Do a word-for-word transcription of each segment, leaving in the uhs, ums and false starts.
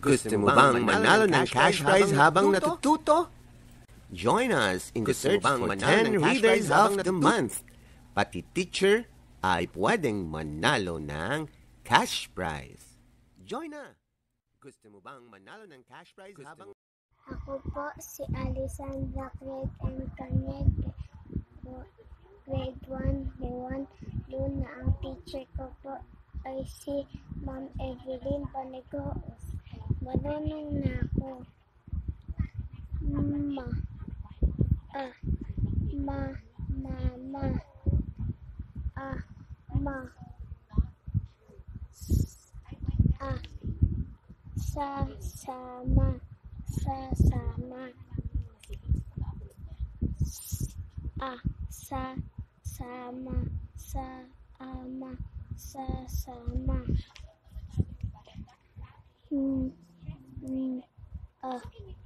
Gusto mo bang manalo ng cash prize habang natututo? Join us in the search for ten readers of the month. Pati teacher ay pwedeng manalo ng cash prize. Join na! Gusto mo bang manalo ng cash prize habang... Ako po si Alessandra Craig and Kanyeg, grade one, Leon Luna. Ang teacher ko po ay si Ma'am Evelyn Panigoos. Marunong na ako. Ma. A. Ma. Ma. Ma. A. Ma. S. A. Sa. Sama. Sa. Sama. S. A. Sa. Sama. Sa. Ama. Sa. Sama. M, m, a,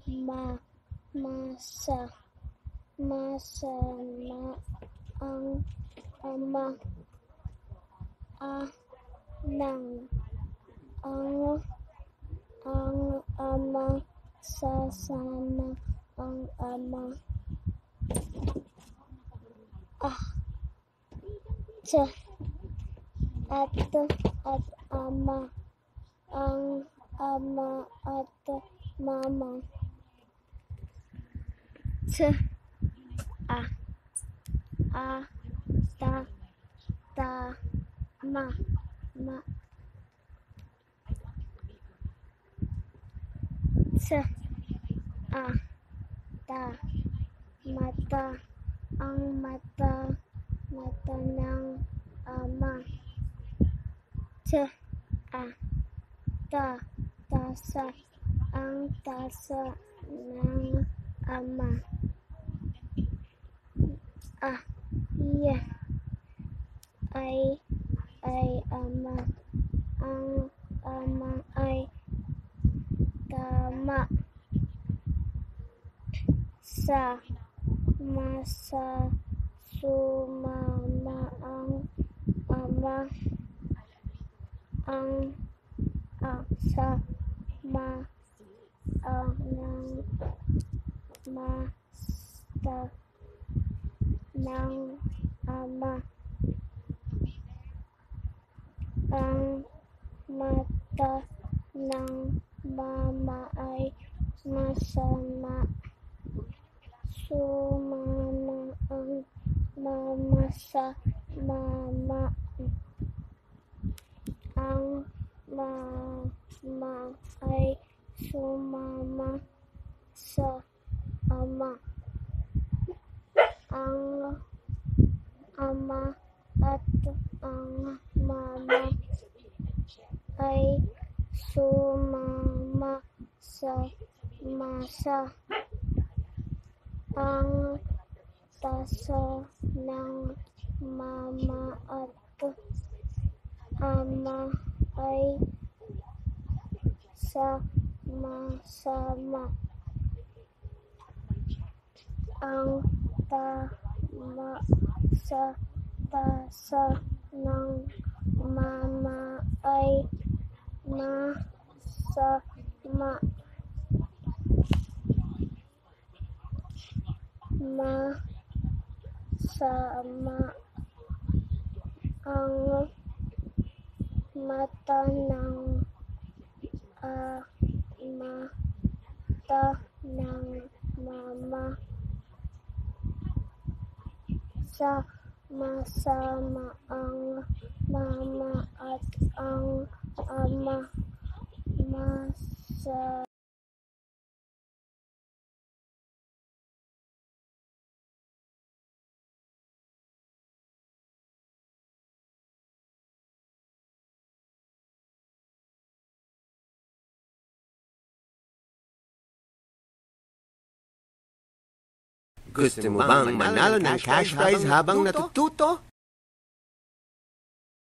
ma, masa, masama ang ama. A, nang, ang, ang ama, sasama ang ama. Ah, T, at, at ama, ang ama at mama. T, a, a, ta, ta, ma, ma. T, a, ta, mata, ang mata, mata ng ama. T, a, ta, tasa, ang tasa ng ama. A, y, ay, ay ama. Ang ama ay tama. Sa, masa, sumama ang ama. Ang, a, sa, ma, ang, ma, ta, ng ama. Ang mata ng mama ay masama. Sumama ang mama sa mama. Ang mama ay sumama sa ama. Ang ama at ang mama ay sumama sa masa. Ang tasa ng mama at ama ay sama-sama. Ang tama sa tasa ng mama ay masama. Masama ang mata ng, ah, mata ng mama. Sa masama ang mama at ang ama. Masa- Gusto mo bang manalo ng cash prize habang natututo?